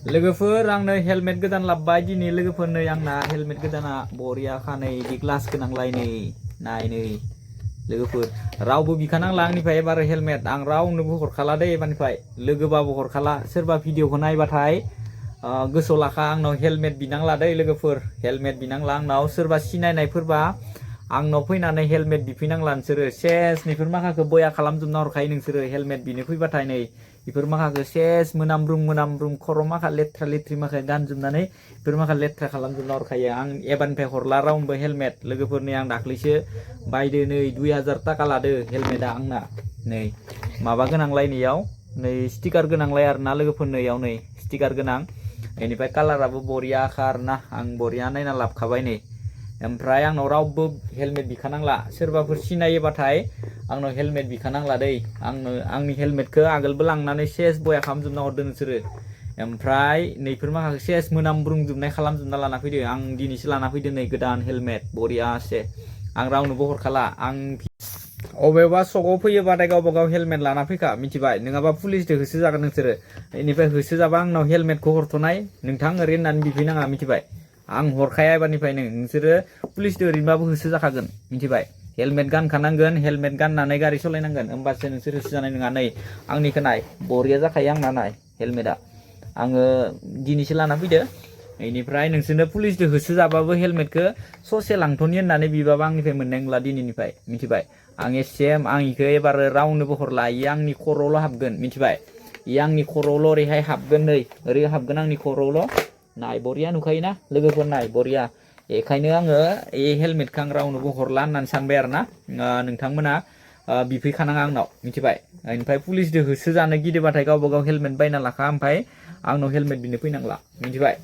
लोगोफोर आंनो हेलमेट गोदान लाबबाय दिनै लोगोफोरनो आंना हेलमेट गोदाना बरिया खानै इदि ग्लास गोनांलाय नै नाय नै लोगोफोर रावबो बिखानांला आंनिफ्राय एबार हेलमेट आं रावनोबो हरखाला दे एबारनिफ्राय लोगोबाबो हरखाला सोरबा भिडिअखौ नायबाथाय गोसोआव लाखा आंनाव हेलमेट बिनांला दै लोगोफोर हेलमेट बिनांला आंनाव सोरबा सिनायनायफोरबा आंनाव फैनानै हेलमेट बिफैनांला नोंसोरो सेस नैफोर माखाखौ बया खालामजोबना हरखायो नोंसोरो हेलमेट बिनो फैबाथाय नै बेफोर माखाखौ सेस मोनामब्रुं खर' माखा लेथ्रा लेथ्रि माखा गानजोबनानै बेफोर माखा लेथ्रा खालामजोबना हरखायो आं एबारनिफ्राय हरला रावनोबो हेलमेट लोगोफोरनि आं दाख्लैसो बायदो नै 2000 थाखा लादो हेलमेटआ आंना नै माबा गोनांलाय नैयाव नै स्टिकार गोनांलाय आरोना लोगोफोरनो इयाव नै स्टिकार गोनां बेनिफ्राय कालाराबो बरियाखा आरोना आं बरिया नायना लाबोखाबाय नै ओमफ्राय आंनाव रावबो हेलमेट बिखानांला सोरबाफोर सिनायोबाथाय आंनाव हेलमेट बिखानांला दै आंनो आंनि हेलमेटखौ आगोलबो लांनानै सेस बया खालामजोबना हरदो नोंसोरो ओमफ्राय नैफोर माखासे सेस मोनामब्रुंजोबनाय खालामजोबना लाना फैदो आं दिनैसो लाना फैदो नै गोदान हेलमेट बरियासे आं रावनोबो हरखाला आं अबेबा सकआव फैयोबाथाय गावबा गाव हेलमेट लाना फैखा मिथिबाय नङाबा पुलिसजों होसो जागोन नोंसोरो बेनिफ्राय होसो जाबा आंनाव हेलमेटखौ हरथ'नाय नोंथां ओरै होननानै बिफैनाङा मिथिबाय आं हरखाया एबारनिफ्रायनो नोंसोरो पुलिसजों ओरैनोबाबो होसो जाखागोन मिथिबाय हेलमेट गानखानांगोन हेलमेट गाननानै गारि सालायनांगोन होमबासो नोंसोर होसो जानाय नङा नै आंनिखौ नाय बरिया जाखायो आंना नाय हेलमेटआ आङो दिनैसो लाना फैदो बेनिफ्राय नोंसोरनो पुलिसजों होसो जाबाबो हेलमेटखौ ससे लांथ'नि होननानै बिबाबो आंनिफ्राय मोननाय नंला दिनैनिफ्राय मिथिबाय आं एसेम आं इखौ एबार रावनोबो हरला इयो आंनि खर'आवल' हाबगोन मिथिबाय इयो आंनि खर'आवल' ओरैहाय हाबगोन नै ओरै हाबगोन आंनि खर'आवल' नाय बरिया नुखायोना लोगोफोर नाय बरिया बेखायनो आङो हेलमेटखौ आं रावनोबो हरला होननानै सानबाय आरोना नोंथांमोना बिफैखानाङा आंनाव मिथिबाय ओमफ्राय पुलिसजों होसो जानो गिदोबाथाय गावबा गाव हेलमेट बायना लाखा ओमफ्राय आंनाव हेलमेट बिनो फैनांला मिथिबाय।